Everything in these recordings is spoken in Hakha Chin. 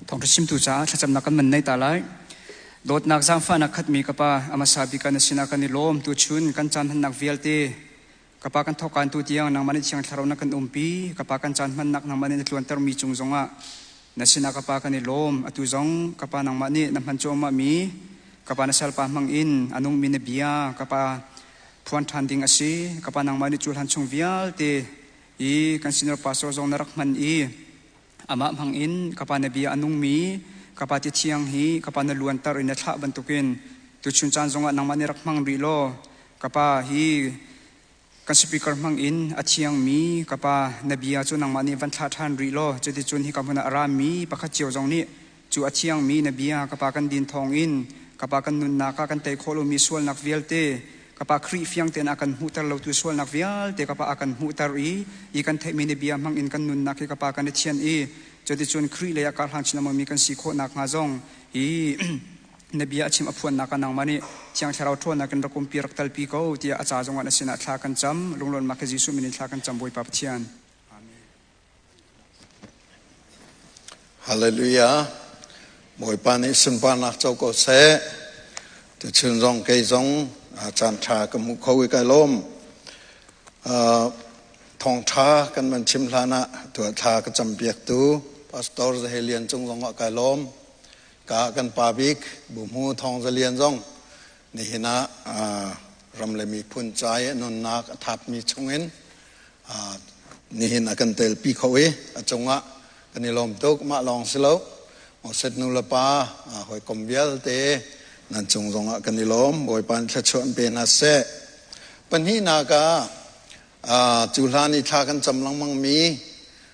Thawngṭha chimtu caah thlacamnak kan man nei ta lai. Dawtnak zaangfahnak khatmi ka Pa, a hmasa bik ah na sinah kan i lawm. Tuchun kan caan hmannak vialte ka Pa kan thawkkaan tu tiang nangmah nih Thiang Thlarau na kan umpi. Ka Pa kan caan hmannak nangmah nih na tluantermi cung zongah na sinah ka Pa kan i lawm. Atu zong ka Pa nangmah nih na hman cuahmahmi ka Pa na salpa hmang in a nungmi na bia ka Pa phuan ṭhan ding a si. Ka Pa nangmah nih cu hlan chung vialte i kan senior pastor zong na rak hman i amah hmang in ka pa na bia a nungmi ka pa ti thiang hi ka pa na luanter i na thlah bantukin tuchun caan zongah nangmah nih rak hmang rih law ka pa hi kan speaker hmang in a thiangmi ka pa na bia cu nangmah nih van thlah ṭhan rih law cuticun hika hmun ah a rami pakhat cio zong nih cu a thiangmi na bia ka pa kan din thawng in ka pa kan nunnak ah kan tei khawh lomi sualnak vialte ka pa Khrih fiang tein a kan hmuhter lotu sualnak vialte ka pa a kan hmuhter i i kan theihmi na bia hmang in kan nunnak hi ka pa kan i thianh i cuticun Khrih lei ah karhlang chin lengmangmi kan si khawh nakhnga zong hi na bia a chim a phuannak ah nangmah nih Thiang Thlarau ṭhawnnak in rak umpi rak talpi ko tiah a ca zongah na sinah thla kan cam. Lunglawmhnak he Jesuh min in thla kan cam Bawipa Pathian. Amen. Hallelujah. Bawipa nih sunparnak co ko seh. Tuchun zong kei zong caan ṭha ka hmu kho i kai lawm. Thawngṭha kan van chim hlan ah tuah thla ka campiaktu Pastor Zahelian cung zong ah kai lawm. Ka kan pa bik Buhmu Thawng Zalian zong nihin ah ram le miphun ca i nunnak a thapmi chungin nihin a kan telpi kho i a cungah kan i lawm tuk. Mah lawng si lo, Moses nu le pa hawikom vialte nan cung zongah kan i lawm. Bawipa nih thluachuah in pe hna seh. Pahnihnak ah cu hlan i thla kan cam lengmang mi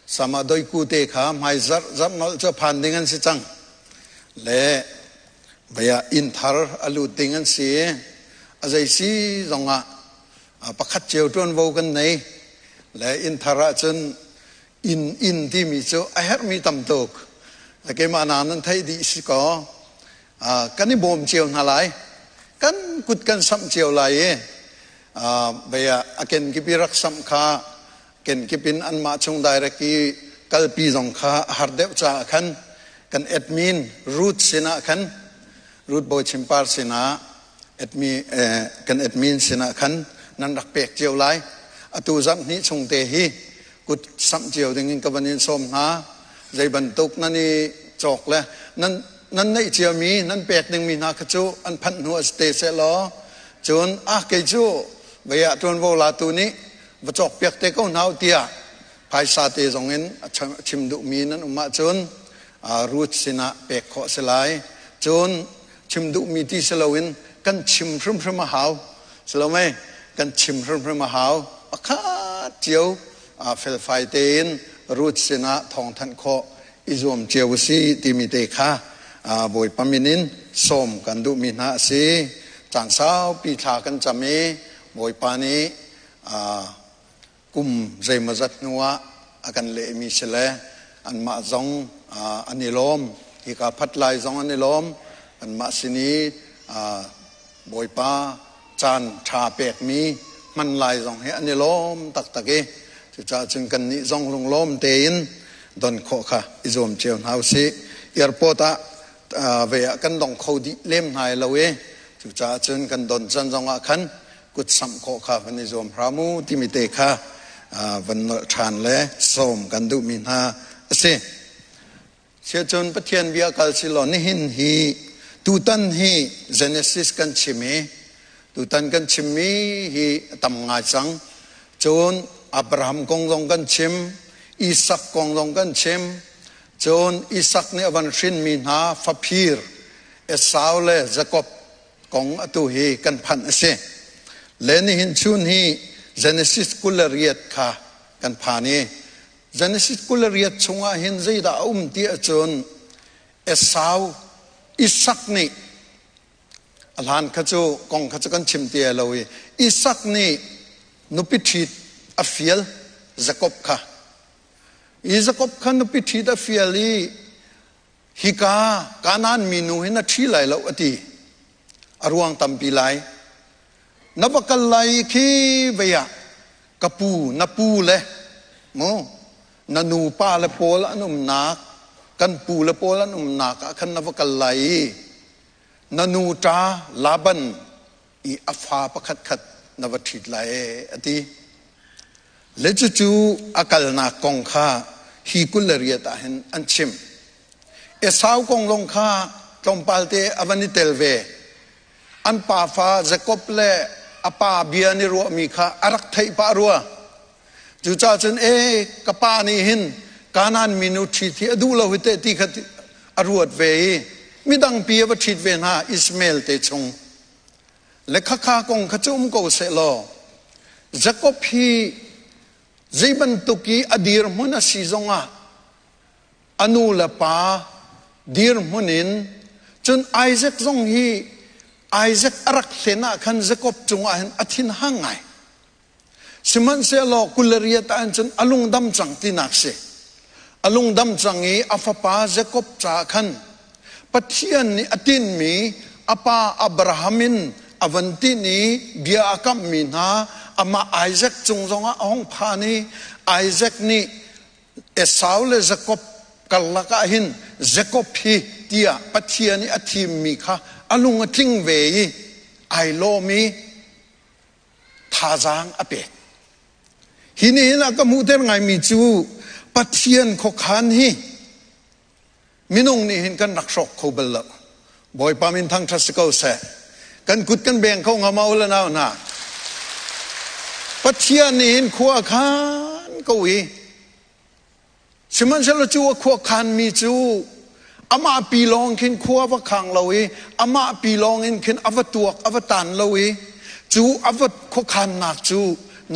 sama doiku te kha hmai zarh zarh nolh cu phan ding an si cang le vei ah inn thar a lut ding an si. A zei si zongah pakhat cio ṭuanvo kan nei le inn thar ahcun inn inn timi cu a herhmi tam tuk. Keimah na nan theih dih si kaw kan i bawm cio hna lai, kan kut kan samh cio lai i vei ah a kenkip i rak samh kha kenkip in anmah chung direct i kalpi zong kha a har deuh caah khan kan admin Ruth sinah khan, Ruth Bawi Chimpar sinah admin, kan admin sinah khan nan rak pek cio lai. Atu zarh hnih chung te hi kut samh cio ding in ka van in sawm hna. Zei bantuk nan i cawk le nan nan neih ciami nan pek dingmi hna kha cu an phanh hnu a te seh law cun ah kei cu vei ah ṭuanvo latu nih va cawk piak te ko hna u tiah phaisa te zong in a chim duhmi nan um ahcun Ruth sinah pek khawh a si lai. Cun chim duhmi ti si loin kan chim hrimhrim a hau. Si lo mei? Kan chim hrimhrim a hau. Pakhat cio felfai tein Ruth sinah thawngthanh khawh i zuam cio u si timi te kha Bawipa min in sawm kan duhmi hna a si. Caan saupi thla kan cam i Bawipa nih kum zeimawzat hnu ah a kan lehmi si le anmah zong an i lawm. Hika phat lai zong an i lawm. Anmah sin i Bawipa caan ṭha pekmi hman lai zong hi an i lawm taktak i cucaah cun kannih zong lunglawm tein don khawh kha i zuam cio hna usih. Airport ah ve ah kan dong kho dih lem hna lo i cucaah cun kan don can zong ah khan kut samh khawh kha van i zuam hram u timi te kha van nolh ṭhan le sawm kan duhmi hna a si. Siacun Pathian bia kal si law nihin hi tutan hi Genesis kan chim i tutan kan chimmi hi a tam ngai cang. Cun Abraham kong zong kan chim, Isak kong zong kan chim. Cun Isak nih a van hrinmi hna faphir Esau le Jakob kong atu hi kan phanh a si. Le nihin chun hi Genesis 28 kha kan phan i Genesis 28 chungah hin zeidah a um ti ahcun Esau Isak nih a hlan kha cu kong kha cu kan chim ti lo i Isak nih nupi ṭhit a fial Jakob kha i Jakob kha nupi ṭhit a fial i hika Kanaan minu hi na ṭhi lai lo a ti. A ruang tampi lai. Na va kal lai i khi vei ah ka pu na pu le mu na nu pa le pawl an umnak Kan pu le pawl an umnak ah khan na va kal lai i na nu ṭa Laban i a fa pakhat khat na va ṭhit lai e, a ti. Le cucu a kalnak kong kha hi 28 ah hin an chim. Esau kong zong kha tlawmpal te a van i tel ve. An pafa Jakob le a pa bia an i ruahmi kha a rak theih pah rua. Cucaah cun ee ka pa nih hin Kanaan minu ṭhit hi a duh lo hi teh ti kha a ruat ve i midang pi a va ṭhit ve hna Ishmael te chung. Le khakha kong kha cu um ko seh law Jakob hi zei bantuk i a dirhmun a si zongah a nu le pa dirhmun in cun Isaac zong hi Isaac a rak hlen ah khan Jakob cungah hin a thin hang ngai. Sihmanhsehlaw 28 ah cun a lungdam cang tinak si. A lungdam cang i a fapa Jakob caah khan Pathian nih a tinhmi a pa Abraham in a van tinh i bia a kamhmi hna amah Isaac cung zongah a hung phan i Isaac nih Esau le Jakob karlak ah hin Jakob hi tiah Pathian i a thimmi kha a lung a tling ve i ai lawm i thazaang a pek. Hi nih hin a ka hmuhter ngaimi cu Pathian khuakhan hi minung nih hin kan rak hrawk kho bal lo. Bawipa min thangṭhat si ko seh. Kan kut kan beng kho hnga ma u le nau hna. Pathian nih hin khua a khan ko i Sihmanhsehlaw cu a khuakhanmi cu amah pi lawng khin khua va khang lo i amah pi lawng in khin a va tuak a va tan lo i cu a va khuakhannak cu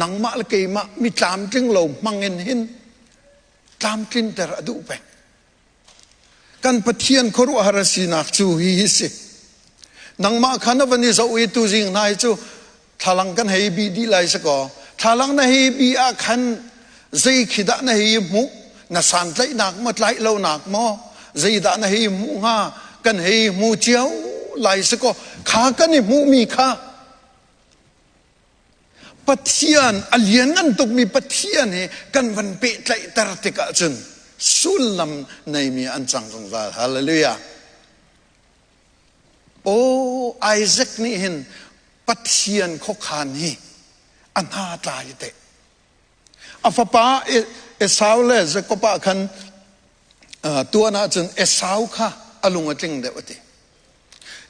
nangmah le keimah mi tlamtling lo hmang in hin tlamtlinter a duh peng. Kan Pathian khuaruahhar a sinak cu hi hi si. Nangmah kha na van i zoh i tuzing hna hi cu thlalang kan hei bi dih lai si kaw thlalang na hei bi ah khan zei khi dah na hei hmuh na santlaihnak maw tlaih lonak maw zeidah na hei hmuh hnga kan hei hmu cio lai si kaw kha kan i hmuhmi kha Pathian a lianngan tukmi Pathian he kan van pehtlaihter tikah cun sullam neimi an cang zungzal. Hallelujah. Aw Isaac nih hin Pathian khuakhan hi a hna tlai te. A fapa Esau le Jakob ah khan tuan ahcun Esau kha a lung a tling deuh a ti.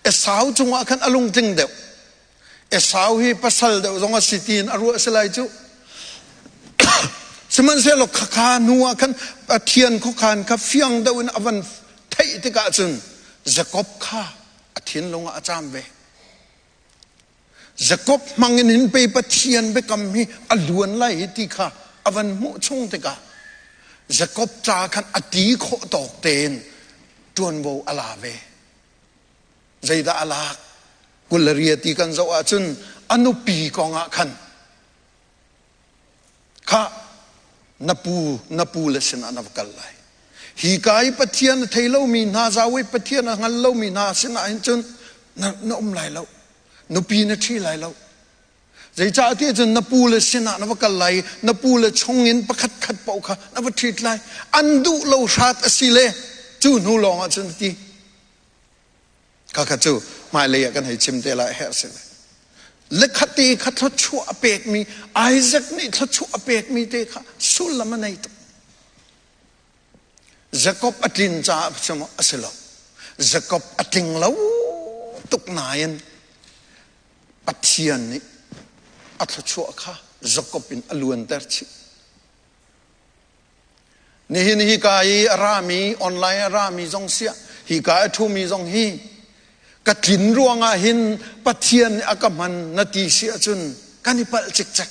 Esau cungah khan a lungtling deuh. Esau hi pasal deuh zong a si tiin a ruah si lai cu. Sihmanhsehlaw khakha hnu ah khan Pathian khuakhan kha fiang deuh in a van theih tikah cun Jakob kha a thinlung ah a caam ve. Jakob hmang in hin pei Pathian biakam hi a luan lai hi ti kha a van hmuh chung tikah Jakob ca khan a ti khawh tawk tein ṭuanvo a la ve. Zeidah a lak? 28 ti kan zoh ahcun a nupi kong ah khan kha na pu na pu le sinah na va kal lai. Hi ka i Pathian a thei lomi hna zawi Pathian a hngal lomi hna sinah hin cun na, na um lai lo. Nupi na ṭhi lai lo. Zeicahtiah cun na pu le sinah na va kal lai i na pu le chungin pakhat khat paoh kha na va ṭhit lai. An duh lo hrat a si le cu hnu lawng ah cun ti. Khakha cu hmailei ah kan hei chim te lai herh si lai. Le khate kha thluachuah a pekmi Isaac nih thluachuah a pekmi te kha sullam a nei tuk. Jakob a tlin caah a si lo. Jakob a tling lo tuk nain Pathian nih a thluachuah kha Jakob in a luanter chih. Nihin hika i a rami, online a rami zong siah, hika a ṭhumi zong hi ka tlin ruangah hin Pathian nih a ka hman na ti si ahcun kan i palh cikcek.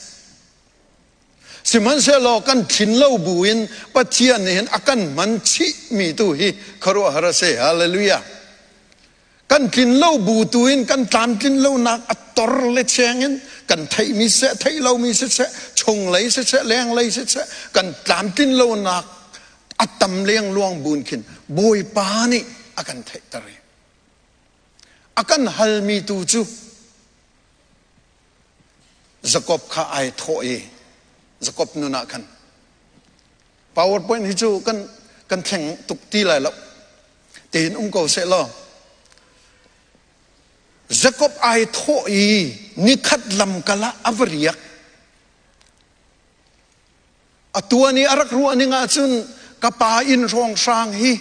Sihmanhsehlaw kan thlin lo buin Pathian nih hin a kan hman chihmi tu hi khuaruahhar a si. Hallelujah. Kan tlin lo bu tu in kan tlamtlin lonak a tor le cheng in kan theihmi siseh, theih lomi siseh, chunglei siseh, lenglei siseh, kan tlamtlin lonak a tam lengluang buin khin Bawipa nih a kan theihter i a kan halmi tu cu Jakob kha ai thawh i Jakob nun ah khan PowerPoint hi cu kan Kan thleng tuk ti lai lo. Tein um ko seh law. Jakob ai thawh i nikhat lamkal ah a va riak. A tuan i a rak ruah ning ahcun ka pa inn hrawnghrang hi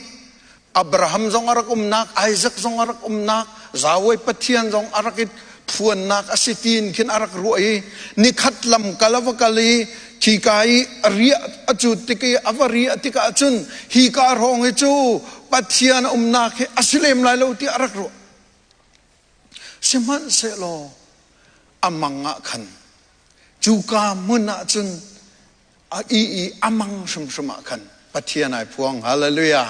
Abraham zong a rak umnak, Isaac zong a rak umnak, Yahweh Pathian zong a rak i phuannak a si tiin khin a rak ruah i nikhat lam kal a va kal i khika i a riah a cut tik i a va riah tikah cun hi ka hrawng hi cu Pathian a umnak hi a si lem lai lo tiah a rak ruah. Sihmanhsehlaw a mang ah khan Cuka hmun ah cun a i i a mang hrimhrim ah khan Pathian ai phuang. Hallelujah.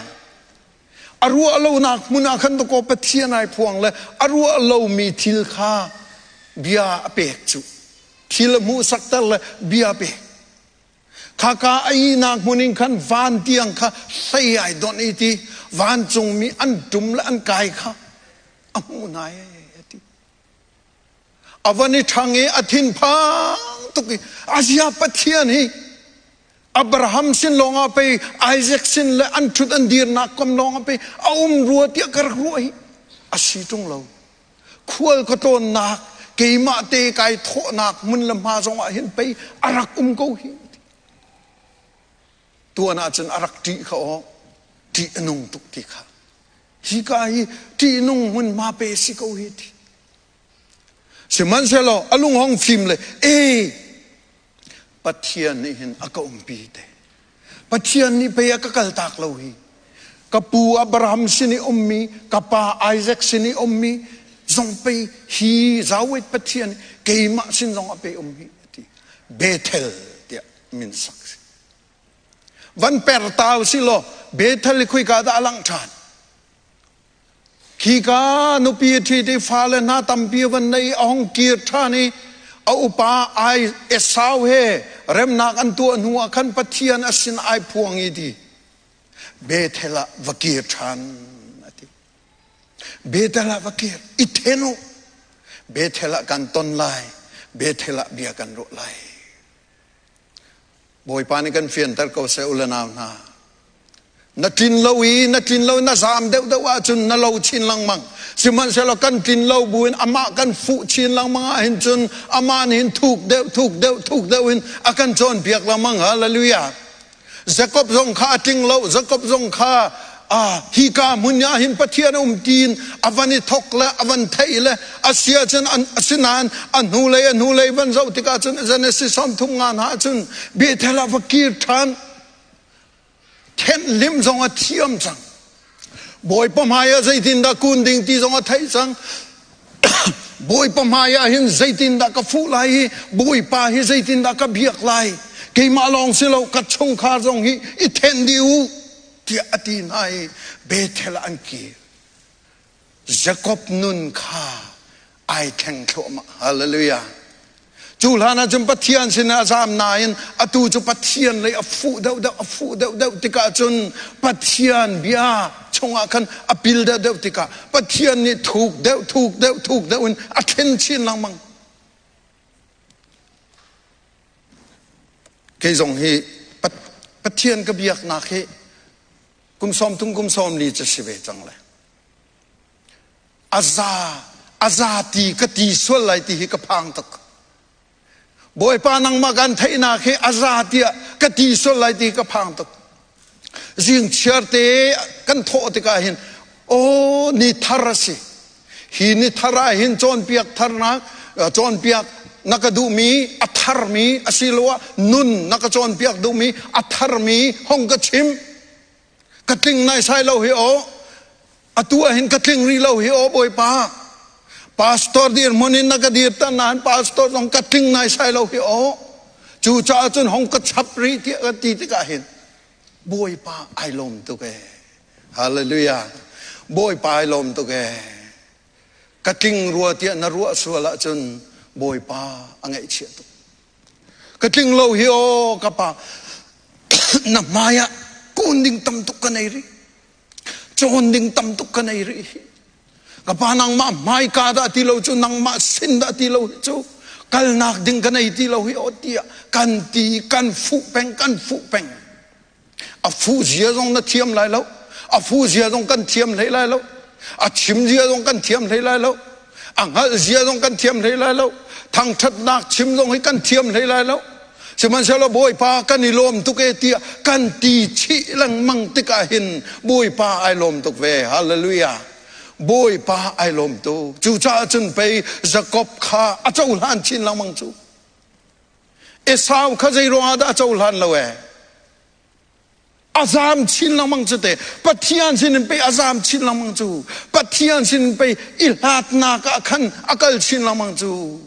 A ruah lonak hmun ah khan dakaw Pathian ai phuang le a ruah lomi thil kha bia a pek cu. Thil a hmuhsakter le bia a pek. Khaka a ihnak hmun in khan van tiang kha hlei ai donh i ti vancungmi an ṭum le an kai kha a hmuh hna e a ti. A van i ṭhang i a thinphang tuk i Azia Pathian hi Abraham sin lawngah pei Isaac sin le an ṭhut an dirnak kam lawngah pei a um rua tiah ka rak ruah hi a si ṭung lo. Khual ka tlawnnak keimah te kai thawhnak hmun le hma zongah hin pei a rak um ko hi. Tuan ahcun a rak ṭih kha aw ṭih a nung tuk ti kha. Hika hi ṭihnung hmunhma pe si ko hi ti. Sihmanhsehlaw a lung hong fim le e Pathian nih hin a ka umpi te. Pathian nih pei a ka kaltak lo hi. Ka pu Abraham sin i ummi, ka pa Isaac sin i ummi zong pei hi Yahweh Pathian keimah sin zong a pe um hi ti. Bethel tiah min sak si. Van per ta u si law Bethel i khuika dah a langh ṭhan? Khika nupi a ṭhit i fale hna tampi a van nei i a hung kir ṭhan i a upa ai Esau he remnak an tuah hnu ah khan Pathian a sin ai phuang i ti Bethel ah va kir ṭhan a ti. Bethel ah va kir i then u. Bethel ah kan ton lai. Bethel ah bia kan ruah lai. Bawipa nih kan fianter ko seh u le nau hna. Na tlin lo i na tlin lo na zaam deuhdeuh ahcun na lo chin lengmang. Sihmanhsehlaw kan tlin lo buin amah kan fuh chin lengmang ahhin cun amah nih hin thuk deuh thuk deuh thuk deuh in a kan cawnpiak lengmang. Hallelujah. Jakob zong kha a tling lo. Jakob zong kha hika hmun ah hin Pathian a um tiin a van i thok le a van theih le a si ahcun asinain a hnulei a hnulei van zoh tikah cun Genesis 35 hna ahcun Bethel ah va kir ṭhan thenh lim zong a thiam cang Bawipa hmai ah zeitindah kun ding ti zong a theih cang Bawipa hmai ah hin zeitindah ka fuh lai i Bawipa hi zeitindah ka biak lai keimah lawng si lo ka chungkhar zong hi i then dih u tiah a ti hna i Bethel ah an kir. Jakob nun kha ai thleng thluahmah. Hallelujah. Cu hlan ah cun Pathian sinah a zaam nain atu cu Pathian lei a fuh deuhdeuh a fuh deuhdeuh tikah cun Pathian bia chungah khan a pil deuhdeuh tikah Pathian nih thuk deuh thuk deuh thuk deuh in a thlen chin lengmang. Kei zong hi Pathian ka biaknak hi kum 30 kum 40 cu si ve cang le a za a za ti ka ti sual lai ti hi ka phang tuk Bawipa nangmah kan theihnak hi a za tiah ka ti sual lai ti ka phang tuk zing chiar te kan thawh tikah hin aw ni thar a si Hi ni thar ah hin cawnpiak tharnak cawnpiak na ka duhmi a tharmi asiloah nun na ka cawnpiak duhmi a tharmi hong ka chim. Ka tling naisai lo hi aw. Atu ah hin ka tling rih lo hi aw Bawipa. Pastor dirhmun in na ka dirter nain pastor zong ka tling naisai lo hi aw. Cucaah cun hong ka chap rih tiah ka ti tikah hin Bawipa ai lawm tuk ee. Hallelujah. Bawipa ai lawm tuk ee. Ka tling rua tiah na ruah sual ahcun Bawipa a ngaihchia tuk. Ka tling lo hi aw ka pa na hmai ah kun ding tam tuk ka nei rih. Cawn ding tam tuk ka nei rih hi. Ka pa nangmah hmaika dah ti lo cu nangmah sin dah ti lo hi cu kalnak ding ka nei ti lo hi aw tiah kan ti kan fuh peng kan fuh peng. A fu zia zong na thiam lai lo. A fu zia zong kan thiam hlei lai lo. A chim zia zong kan thiam hlei lai lo. A hngalh zia zong kan thiam hlei lai lo. Thangṭhatnak chim zong hi kan thiam hlei lai lo. Sihmanhsehlaw Bawipa kan i lawm tuk e tiah kan ti chih lengmang tikah hin Bawipa ai lawm tuk ve. Hallelujah. Bawipa ai lawm tuk. Cucaah cun pei Jakob kha a cohlan chin lengmang cu. Esau kha zei ruangah dah a cohlan lo ee? A zaam chin lengmang cu te. Pathian sin in pei a zaam chin lengmang cu. Pathian sin in pei i hlatnak ah khan a kal chin lengmang cu.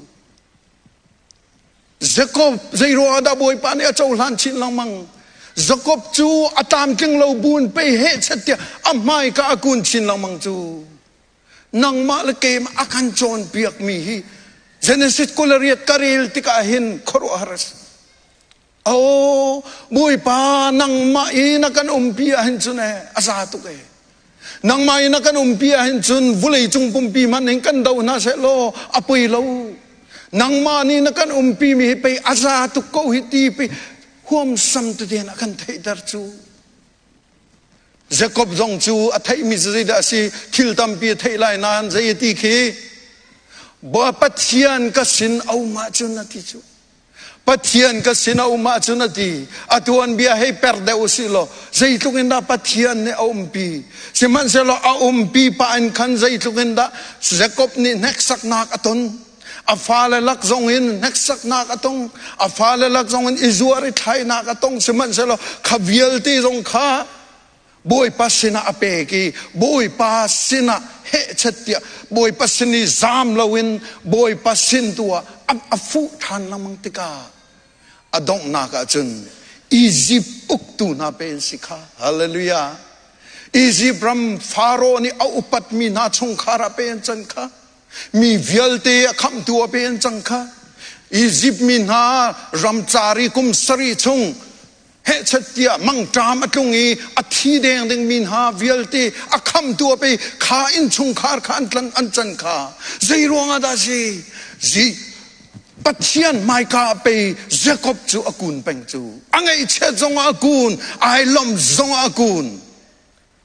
Jakob zei ruangah dah Bawipa nih a cohlan chin lengmang? Jakob cu a tlamtling lo buin pei hehchet tiah a hmaika a kun chin lengmang cu. Nangmah le keimah a kan cawnpiakmi hi Genesis 28 ka rel tikah hin khuaruahhar a si. Oh, Bawipa nangmah i na kan umpi ahhin cun eh, a za tuk eh. Nangmah i na kan umpi ahhin cun vulei cung pumpi hmanh in kan do hna seh law a poi lo. Nangmah nih na kan umpi mi hi pei a za tuk ko hi ti pei huamsam tete in a kan theihter cu. Jakob zong cu a theihmi cu zeidah a si? Thil tampi a theih lai nain zei a ti khi? Pathian ka sin a um ahcun a ti cu. Pathian ka sin a um ahcun a ti. A tuanbia hei per deuh usih law zeitluk in dah Pathian nih a umpi. Sihmanhsehlaw a umpi pah in khan zeitluk in dah Jakob nih hneksaknak a ton. A fale lak zong in hneksaknak a tong. A fale lak zong in i zuar i thlainak a tong. Sihmanhsehlaw kha vialte zong kha Bawipa sinah a pek i Bawipa sinah hehchet tiah Bawipa sin i zaam loin Bawipa sin tu ah a fuh ṭhan lengmang tikah a donghnak ah cun Izipt uktu hna pe an si kha. Hallelujah. Izipt ram Faro nih a upatmi hna chungkhar ah pe an can kha. Mi vialte a khamhtu ah pe an cang kha. Izipt mi hna ramcar i kum sarih chung hehchet tiah mangṭam a tlung i a thi deng dingmi hna vialte a khamtu a pe kha innchungkhar kha an tlan an can kha zei ruangah dah si zi Pathian hmaika a pe Jakob cu a kun peng cu a ngaihchiat zongah a kun ai lawmh zongah a kun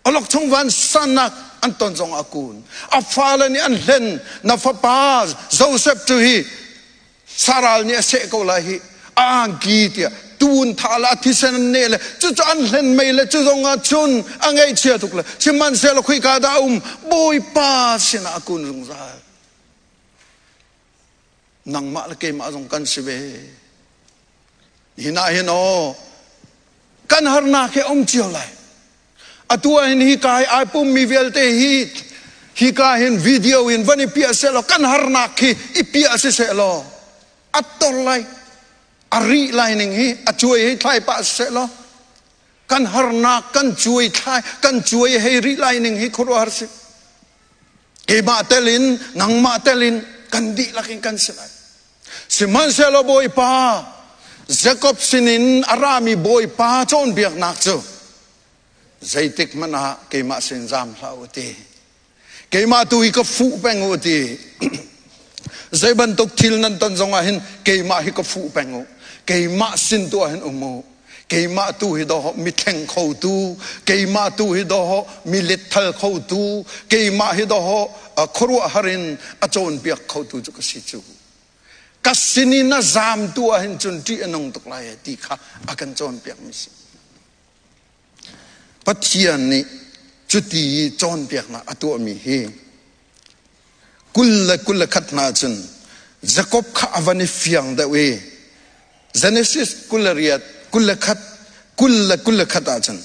awlokchong vansannak an ton zongah a kun a fale nih an hlen na fapa Joseph cu hi saral nih a seh ko lai hi a angki tiah tuun tha la thisen an ne le cucu an hlen mei le cu zong ah cun a ngaihchia tuk le sihmanhsehlaw khuika dah a um Bawipa sinah a kun zungzal nangmah le keimah zong kan si ve hin ah hin aw kan harnak hi um cio lai atu ah hin hi ka hi ai pummi vialte hi hi ka hin video in van i piah seh law kan harnak khi i piah si seh law a tor lai a rih lai ning hi a cuai hei thlai pah seh law kan harnak kan cuai thlai kan cuai hei rih lai ning hi khuaruahhar si keimah tel in nangmah tel in kan dihlak in kan si lai Sihmanhsehlaw Bawipa Jakob sinin a rami Bawipa cawnpiaknak cu zeitik hmanh ah keimah sin zaam hlah u ti. Keimah tu hi ka fuh peng u ti. Zei bantuk thil nan ton zongah hin keimah hi ka fuh peng u. Keimah sin tu ah hin um u. Keimah tu hi dawh mithleng khotu, keimah tu hi dawh mi letthal khotu, keimah hi dawh khuaruahhar in a cawnpiak khotu cu ka si cu. Ka sin in a zaam tu ahhin cun ṭih a nung tuk lai ti kha a kan cawnpiak mi si. Pathian nih cuti cawnpiaknak a tuahmi hi 21 hna cun Jakob kha a van i fiang deuh i Genesis 28 21 21 ahcun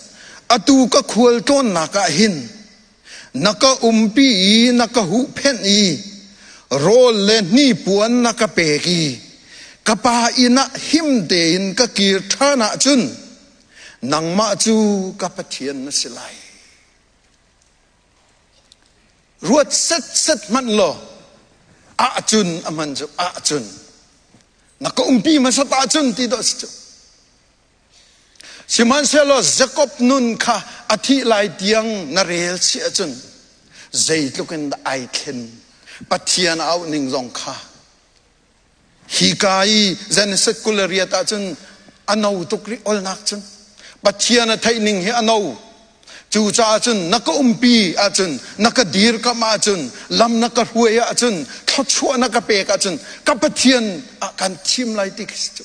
atu ka khual tlawnnak ah hin na ka umpi i na ka huhphenh i rawl le hnipuan na ka pek i ka pa inn ah him tein ka kir ṭhan ahcun nangmah cu ka Pathian na si lai. Ruat setset hmanh law ahcun a hman cu ahcun na ka umpi hmasat ahcun ti dawh si cu. Sihmanhsehlaw Jakob nun kha a thih lai tiang na rel si ahcun zeitluk in dah ai thlen Pathian a auh ning zong kha hi ka i Genesis 28 ahcun a no tuk rih olnak cun. Pathian a theih ning hi a no. Cu caah cun na ka umpi ahcun, na ka dirkamh ahcun, lam na ka hruai ahcun, thluachuah na ka pek ahcun, ka Pathian ah kan thim lai ti khi si cu.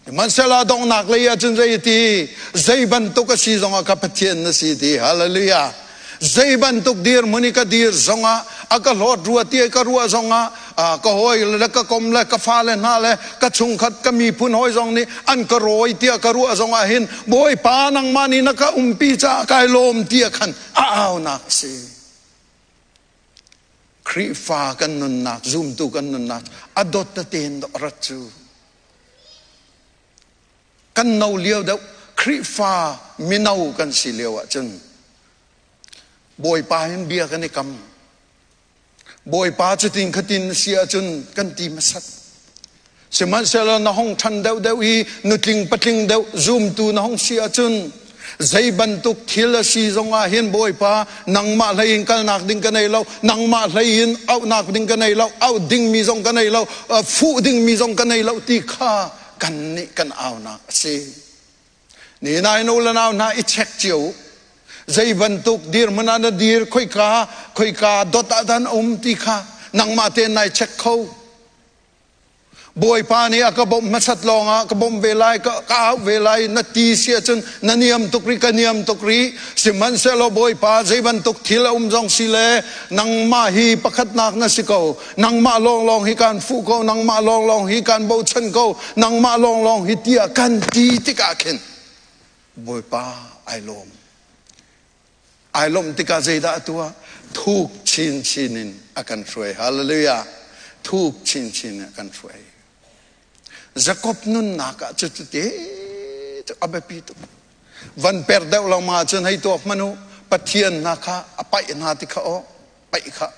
Sihmanhsehlaw donghnak lei ahcun zei ti zei bantuk a si zongah ka Pathian na si ti hallelujah zei bantuk dirhmun i ka dir zongah a ka hlawt rua ti ka ruah zongah ka hawi le ka kom le ka fale hna le ka chungkhat ka miphun hawi zong nih an ka rawi tiah ka ruah zongah hin Bawipa nangmah nih na ka umpi caah kai lawm tiah khan a aunak a si. Khrihfa kan nunnak zumtu kan nunnak a dot tein rat cu kan no lio deuh Khrihfa mino kan si lio ahcun Bawipa hin bia kan i kam Bawipa cutin khatin si ahcun kan ti hmasat sihmanhsehlaw na hong ṭhan deuhdeuh i nutling patling deuh zumtu na hong si ahcun zei bantuk thil a si zongah hin Bawipa nangmah hlei in kalnak ding ka nei lo nangmah hlei in auhnak ding ka nei lo auh dingmi zong ka nei lo fuh dingmi zong ka nei lo ti kha kan nih kan aunak a si ni nai nu le nau hna i check cio zei bantuk dirhmun ah na dir khoika khoika dot ah dan um ti kha nangmah tein nai check kho Bawipa nih a ka bawmh hmasat lawngah ka bawmh ve lai, ka auh ve lai na ti si ahcun na niam tuk rih, ka niam tuk rih. Sihmanhsehlaw Bawipa zei bantuk thil a um zong si le nangmah hi pakhatnak na si ko. Nangmah lawnglawng hi kan fuh ko, nangmah lawnglawng hi kan bochan ko, nangmah lawnglawng hi tiah kan ti tikah khin Bawipa ai lawm. Ai lawmh tikah zeidah a tuah? Thuk chinchin in a kan hruai. Hallelujah. Thuk chinchin in a kan hruai. Jakob nunnak ah cu te cu a biapi tuk. Van per deuh lo ma cun hei tuak hmanh u. Pathian hna kha a paih hna ti kha aw, paih kha.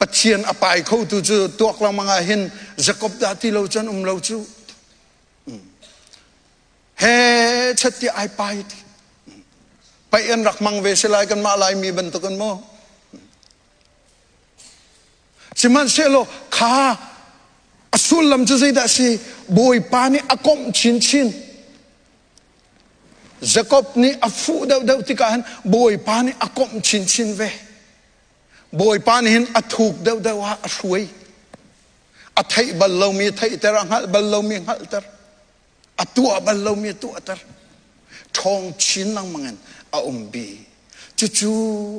Pathian a pai kho tu cu tuak lengmang ah hin Jakob dah ti lo cun um lo cu. He chat ti ai pai ti. Paih an rak hmang ve si lai kanmah Laimi bantukin maw? Sihmanhsehlaw kha a sullam cu zeidah a si? Bawipa nih a komh chinchin. Jakob nih a fuh deuhdeuh tikah hin Bawipa nih a komh chinchin ve. Bawipa nih hin a thuk deuhdeuh ah a hruai. A theih bal lomi theihter, a hngalh bal lomi hngalhter. A tuah bal lomi a tuahter. Ṭhawng chin lengmang in a um bi. Cucu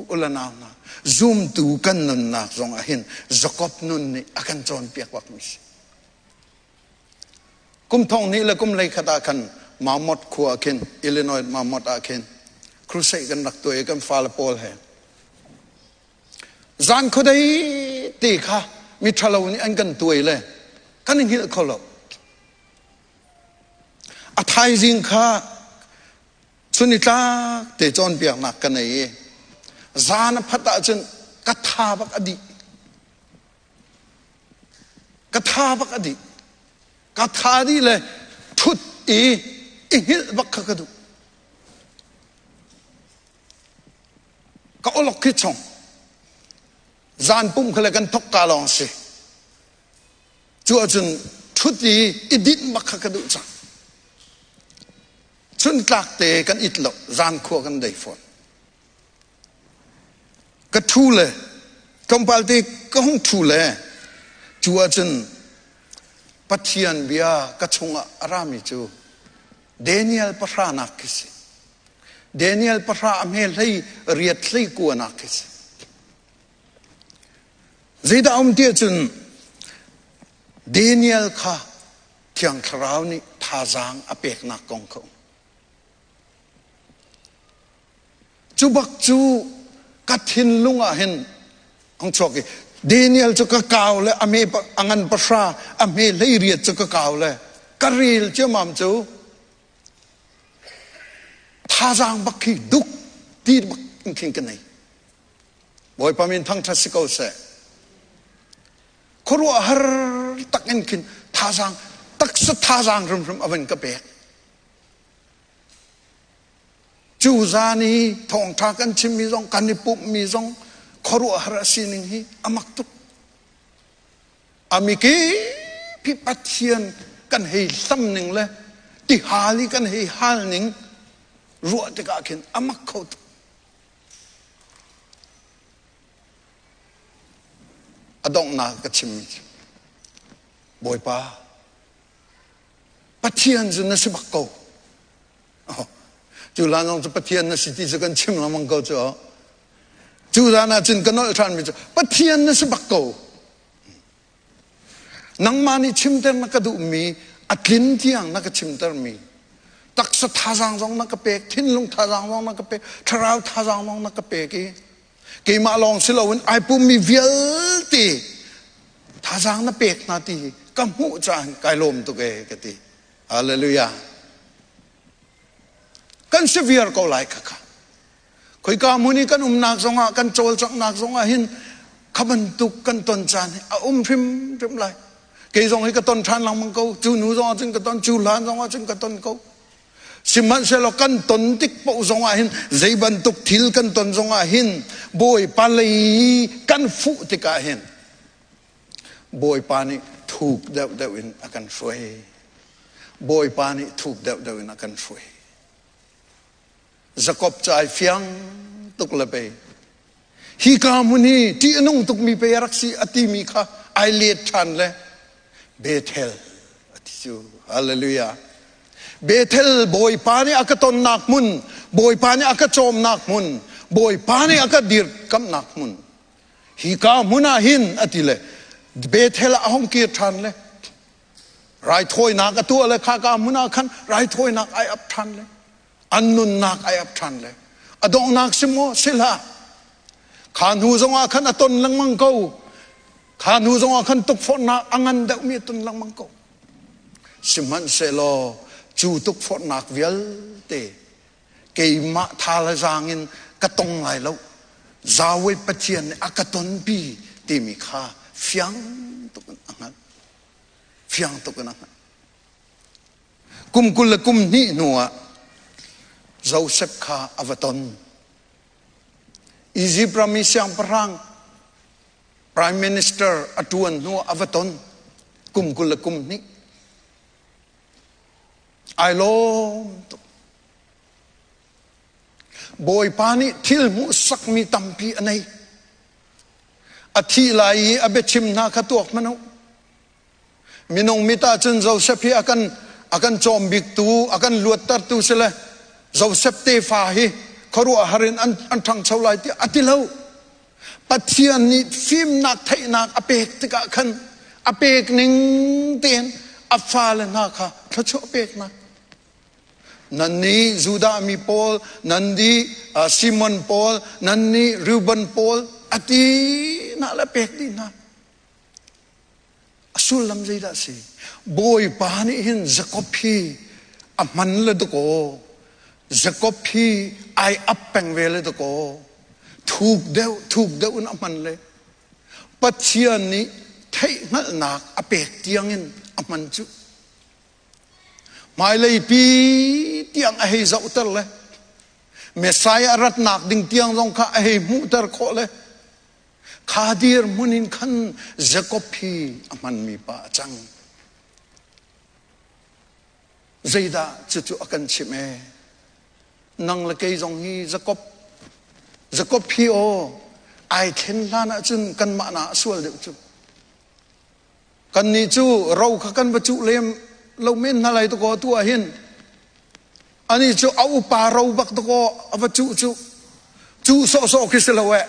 ulanau hna, zumtu kan nunnak zong ah hin Jakob nun nih a kan cawnpiak bak mi si. Kum thong hnih le kum 13 ah khan Mammoth khua ah khin, Illinois Mammoth ah khin crusade kan rak tuah i kan fale pawl he Zan khuadei te kha mi ṭhalo nih an kan tuai le kan i hngilh kho lo. A thaizing kha chun i tlak te cawnpiaknak ka nei i zan a phat ahcun ka tha bak a dih. Ka tha bak a dih. Ka tha dih le ṭhut i i hngilh bak kha ka duh. Ka olok khi chung zan pum kha le kan thok ka lawng si. Cu ahcun ṭhut i i dinh bak kha ka duh cang. Chun tlak te kan it lo, zan khua kan dei fawn. Ka ṭhu le tlawmpal te ka hung ṭhu le cu ahcun Pathian bia ka chungah a rami cu Daniel pahranak khi si. Daniel pahra a hme hlei riat hlei kuanak khi si. Zeidah um ti ahcun Daniel kha Thiang Thlarau nih thazaang a peknak kong kha um. Cu bak cu ka thinlung ah hin hong chuak i Daniel cu ka kau le a me a ngan pahra a hme hlei riat cu ka kau le ka rel ciamam cu thazaang bak khi duk ti bak in khin ka nei. Bawipa min thangṭhat si ko seh. Khuaruahhar tak in khin thazaang taksa thazaang hrimhrim a van ka pek. Cu zan i thawngṭha kan chimmi zong kan i pumhmi zong khuaruahhar a sining hi a mak tuk. A mikip hi Pathian kan hei hlam ning le Ti hal i kan hei hal ning ruah tikah khin a mak kho tuk. A donghnak ka chimmi cu Bawipa Pathian cu na si bak ko. Cu hlan zong cu Pathian na si ti cu kan chim lengmang ko cu. Cu zan ah cun ka nolh ṭhanmi cu Pathian na si bak ko. Nangmah nih chimter na ka duhmi a tlin tiang na ka chimtermi taksa thazaang zong na ka pek, thinlung thazaang zong na ka pek, thlarau thazaang zong na ka pek i keimah lawng si loin ai pummi vialte thazaang na pek hna ti ka hmuh caan kai lawm tuk e ka ti. Hallelujah. Kan si viar ko lai khakha. Khoika hmun i kan umnak zongah kan cawlcanghnak zongah hin kha bantuk kan ton caan hi a um hrimhrim lai. Kei zong hi ka ton ṭhan lengmang ko. Cu nu zongah cun ka ton, cu hlan zongah cun ka ton ko. Sihmanhsehlaw kan ton tik paoh zongah hin zei bantuk thil kan ton zongah hin Bawipa lei kan fuh tikah hin Bawipa nih thuk deuhdeuh in a kan hruai. Bawipa nih thuk deuhdeuh in a kan hruai. Jakob cu ai fiang tuk le pei. Hi ka hmun hi ṭih a nung tukmi pei a rak si a timi kha ai let ṭhan le Bethel a ti cu. Hallelujah. Bethel Bawipa nih a ka tonnak hmun, Bawipa nih a ka cawmnak hmun, Bawipa nih a ka dirkamhnak hmun. Hi ka hmun ah hin a ti le Bethel ah a hung kir ṭhan le raithawinak a tuah le kha ka hmun ah khan raithawinak ai ap ṭhan le an nunnak ai ap ṭhan le a donghnak si maw si hlah kha hnu zongah khan a ton lengmang ko kha hnu zongah khan tukforhnak a ngan deuhmi a ton lengmang ko sihmanhsehlaw cu tukforhnak vialte keimah tha le zaang in ka tong lai lo Yahweh Pathian nih a ka tonpi timi kha fiang tuk in a hngalh fiang tuk in a hngalh Kum 20 le kum hnih hnuah Josef kha a va ton. Izipt ram i siangpahrang prime minister a ṭuan hnuah a va ton. Kum 20 le kum hnih. Ai lawm tuk. Bawipa nih thil hmuhsakmi tampi a nei. A thih lai i a biachim hna kha tuak hmanh u. Minung mit ahcun Josef hi a kan a kan cawm biktu, a kan luattertu si le Josef tefa hi khuaruahhar in an, an ṭhangcho lai tiah a ti lo. Pathian nih fimnak theihnak a pek tikah khan a pek ning tein a fale hna kha thluachuah peknak. Nannih Judah mi pawl, nannih Simon pawl, nannih Reuben pawl a ti hna le pek dih hna. A sullam zeidah a si? Bawipa nih hin Jakob hi a hman le dakaw. Jakob hi ai ap peng ve le dakaw. Thuk deuh, thuk deuh in a hman le. Pathian nih theihhngalhnak a pek tiangin a hman cu. Hmailei pi tiang a hei zohter le Messiah ratnak ding tiang zong kha a hei hmuhter khawh le Kha dirhmun in khan Jakob hi a hmanmi pa a cang. Zeidah cucu a kan chimh ee? Nang le kei zong hi Jakob Jakob hi aw ai thlen hlan ahcun kanmah na a sual deuh cu. Kannih cu ro kha kan va cuh lem lo men hna lai takaw tu ah hin ani cu a upa ro bak takaw a va cuh cu cuh sawhsawh khi si lo eh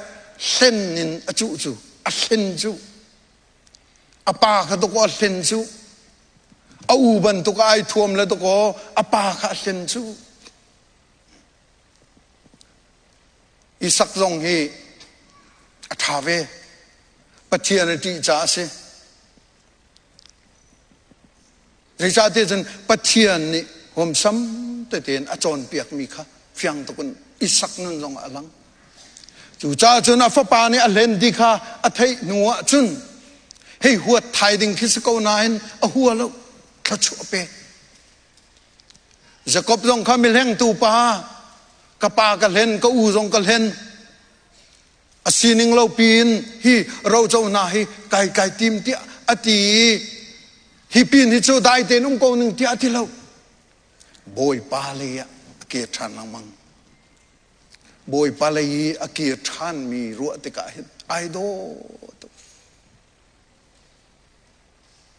hlen in a cuh cu a hlen cu a pa kha takaw a hlen cu a u bantuk ai thuam le takaw a pa kha a hlen cu Isak zong hi a ṭha ve. Pathian a ṭih caah a si. Zeicahtiah cun Pathian nih huamsam tete in a cawnpiakmi kha fiang tuk in Isak nun zong ah a lang. Cucaah cun a fapa nih a hlen ti kha a theih hnu ah cun hei huat thai ding khi si ko nain a hua lo, thluachuah a pek. Jakob zong kha mihlengtu pa, ka pa ka hlen, ka u zong ka hlen. A sining lo piin hi roco hna hi kai kai tim tiah a ti i hi pin hi cu dai tein um ko ning tiah a ti lo. Bawipa lei ah a kir ṭhan lengmang. Bawipa lei i a kir ṭhanmi ruah tikah hin ai dawh tuk.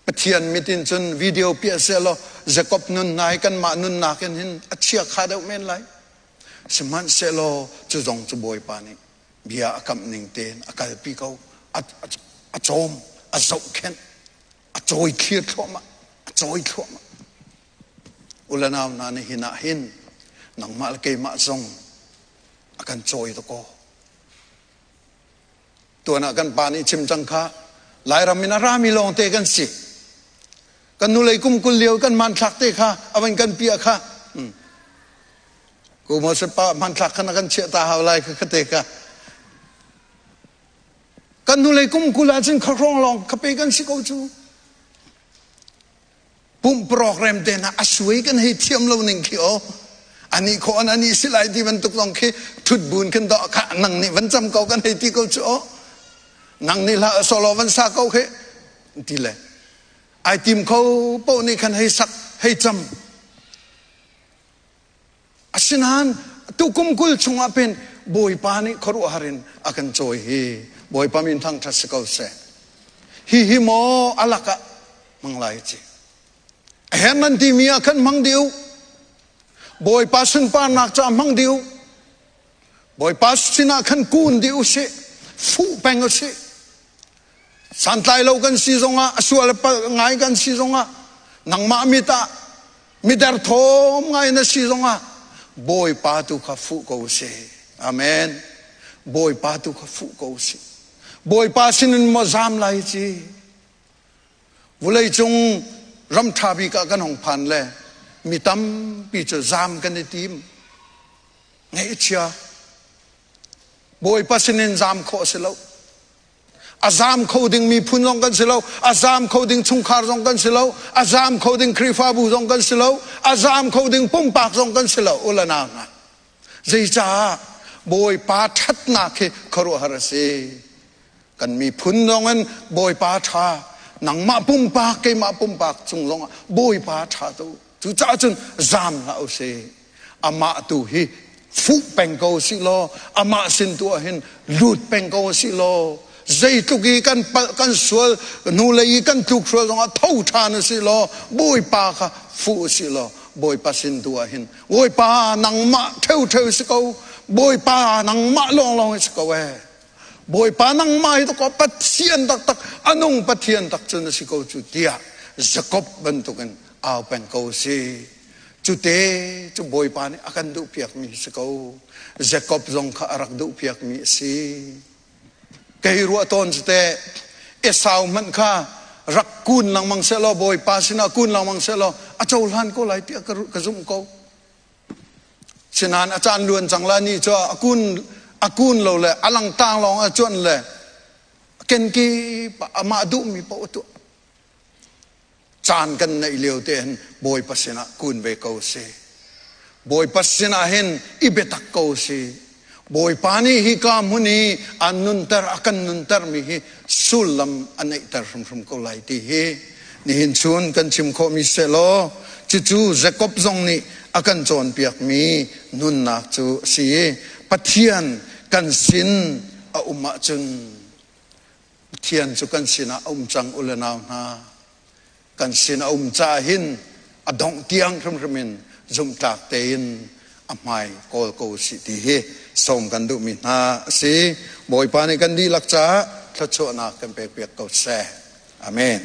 Pathian mit in cun video piah sehlaw Jakob nunnak hi kanmah nunnak in hin a chia kha deuh men lai. Sihmanhsehlaw cu zong cu Bawipa nih bia a kamh ning tein a kalpi ko. A cawm, a zohkhenh, a cawi thlir thluahmah, a cawi thluahmah. Ulanau hna nih hin ah hin nangmah le keimah zong a kan cawi dakaw. Tuan ah kan pa nih chim cang kha Lairam in a rami lawngte kan si. Kan nulei kum 20 lio kan hmanthlak te kha a van kan piah kha. Ku Moses pa hmanthlak khan a kan chiah ta hau lai kha kha te kha. Kan nulei kum 20 ahcun khahrong lawng kha pe kan si ko cu. Pumh program te hna a suai kan hei thiam lo ning khi o. Ani kho an ani si lai ti bantuk zong khi thut bun khin do kha nang nih van cam ko kan hei ti ko cu o. Nang nih hla solo van sa ko khi ti le ai tim kho po nih khan hei sak hei cam. Asinain tu kum 20 chungah pen Bawipa nih khuaruahhar in a kan cawi hi Bawipa min thangṭhat si ko seh. Hi hi maw a lakah hmang lai ci. A her nan timi ah khan hmang dih u. Bawipa sunparnak caah hmang dih u. Bawipa sinah khan kun dih u sih. Fuh peng u sih. Santlai lo kan si zongah a sual ngai kan si zongah nangmah mit ah miderthawm ngai na si zongah Bawipa tu kha fuh ko si. Amen. Bawipa tu kha fuh ko si. Bawipa sinin maw zam lai ci. Vulei cung ram ṭha bik ah kan hong phan le mi tampi cu zam kan i tim. Ngaihchia. Bawipa sinin zam khawh a si lo. A zam kho ding miphun zong kan si lo. A zam kho ding chungkhar zong kan si lo. A zam kho ding Khrihfabu zong kan si lo. A zam kho ding pumpak zong kan si lo. Ulana hna. Zeicah Bawipa ṭhatnak hi khuaruahhar a si. Kan miphun zong in Bawipa ṭha. Nangmah pumpak, keimah pumpak cung zongah Bawipa ṭha tu. Cucaah cun zam hlah u sih. Amah tu hi fuh peng ko sih law amah sin tu ah hin lut peng ko sih law zeitluk i kan palh kan sual hnulei i kan tluk sual zongah tho ṭhan u sih law Bawipa kha fuh u sih law Bawipa sin tu ah hin Bawipa nangmah ṭheuṭheu si ko Bawipa nangmah lawnglawng si ko ee Bawipa nangmah hi ko Pathian taktak a nung Pathian tak cu na si ko cu tiah Jakob bantukin au peng ko si. Cute cu Bawipa nih a kan duhpiakmi si ko. Jakob zong kha a rak duhpiakmi a si. Kei ruah tawn cu teh Esau hmanh kha rak kun lengmang sehlaw Bawipa sinah kun lengmang sehlaw a cohlan ko lai tiah ka zumh ko. Sinain a caan luan cang la ni cu a kun lo le a langtang lawng a cuanh le kenkip amah duhmi paoh a tuah. Caan kan neih lio te hin Bawipa sinah kun ve ko si. Bawipa sinah hin i biatak ko si. Bawipa nih hi ka hmun i an nunter a kan nunter mi hi sullam a neihter hrimhrim ko lai ti hi nihin chun kan chim khawhmi selaw cucu Jakob zong nih a kan cawnpiakmi nunnak cu a si i Pathian kan sin a um ahcun Pathian cu kan sinah a um cang u le nau hna. Kan sin a um caah hin a dongh tiang hrimhrim in zumhtlak tein a hmai kawl ko sih ti hi sawm kan duhmi hna a si. Bawipa nih kan dihlak caah thluachuahnak kan pekpiak ko seh. Amen.